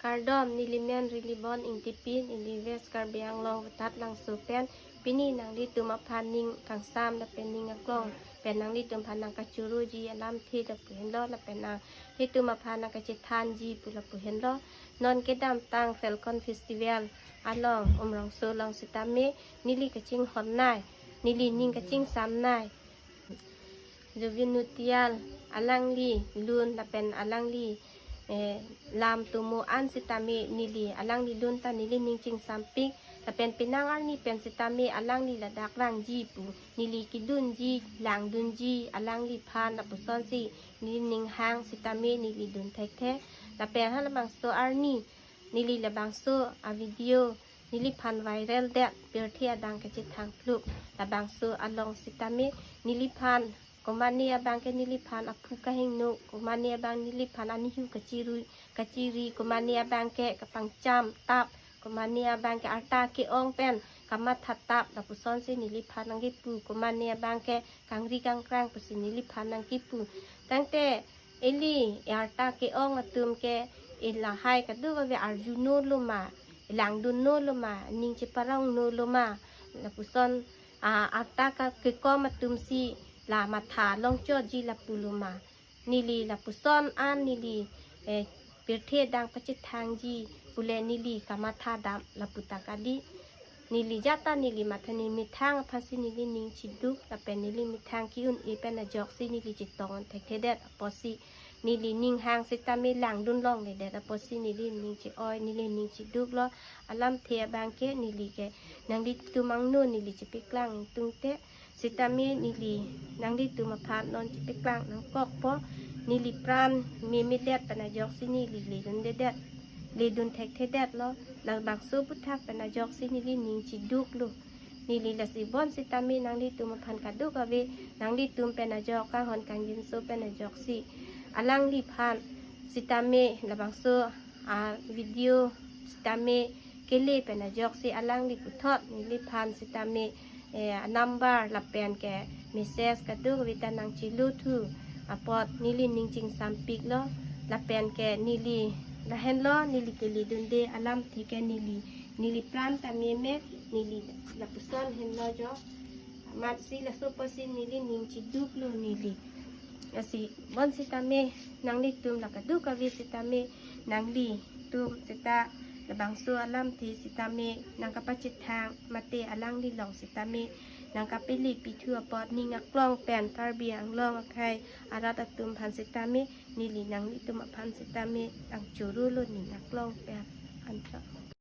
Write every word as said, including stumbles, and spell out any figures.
Kardom, neli men Rilibon Ingtipi, neli West Karbi Anglong Voithat Langso pen, pini nanglitum aphan ning kangsam lapen ning aklong pen nanglitum aphan nangkachoroji alamthe lapu henlo lapen nanglitum aphan nangkachethanji pu lapu henlo. Non kedamtang Falcon Festival along Umrongso along sitame neli kachinghonnei, neli ning kachinsamnei Zubeen Nautiyal alangli lun lapen alangli eh, lam tomo an sitame neli alangli lun ta neli ning chingsampik, lapen penang arni pen sitame alangli ladak vangji pu neli kedunji langdunji alangliphan lapusonsi neli ning hang sitame neli dun thekthe. Lapen halabangso arni neli labangso a-video neliphan viral det, pirthe adang kachethang phluk. Labangso along sitame neliphan komane abang ke neliphan aphu kahingno, komane abang neliphan anihu kachiri, kachiri, komane abang ke kapangcham tap, komane abang ke arta ke-ong pen kamatha tap lapusonsi neliphan nangkepu, komane abang ke kangri kangkrang pusi neliphan nangkepu. Tangte ili arta ke-ong atum ke ilahai kadokave arjuno loma, ilangdunno loma, ning cheparongno loma, lapuson a arta ka kekom atumsi la matha longchotji lapu loma. Neli lapuson an neli eh, pirthe adang pachethangji pule neli kamatha dam lapu ta kali. Neli jata neli matha, neli methang aphansi neli ning chiduk lapen neli methang ki-un-e pen ajoksi neli chetong thekthedet apotsi neli ning hang sitame langdun longledet apotsi neli ning che-oi, neli ning chiduklo. Alamthe abang ke neli ke nanglitum angno neli chepeklang tungte sitame neli nanglitum aphan non chepeklang nangkokpo. Neli pran memedet pen ajoksi neli ledundedet, ledun thekthedetlo. Labangso aphuthak pen ajoksi neli ning chiduklo. Neli lasi bon sitame nanglitum aphan kadokave, nanglitum pen ajok kanghon kangjinso pen ajoksi alangliphan sitame labangso a-video sitame kele pen ajoksi alangli puthot neliphan sitame eh, number lapen ke message kadokave ta nangchiluthu apot neli ning chingsampiklo. Lapen ke neli lahenlo, neli keledunde alamthe ke neli, neli pran ta meme, neli lapuson henlo jo. Amatsi laso apotsi neli ning chiduklo neli. Lasi bon sitame nanglitum la kadokave sitame nanglitum sita labangso alamthe sitame nangkapachethang mate alangli along sitame nangkapele pithu apot ning aklong pen Karbi Anglong akhei arat atum aphan sitame neli nanglitum aphan sitame nangchorolo ning aklong pen ancho.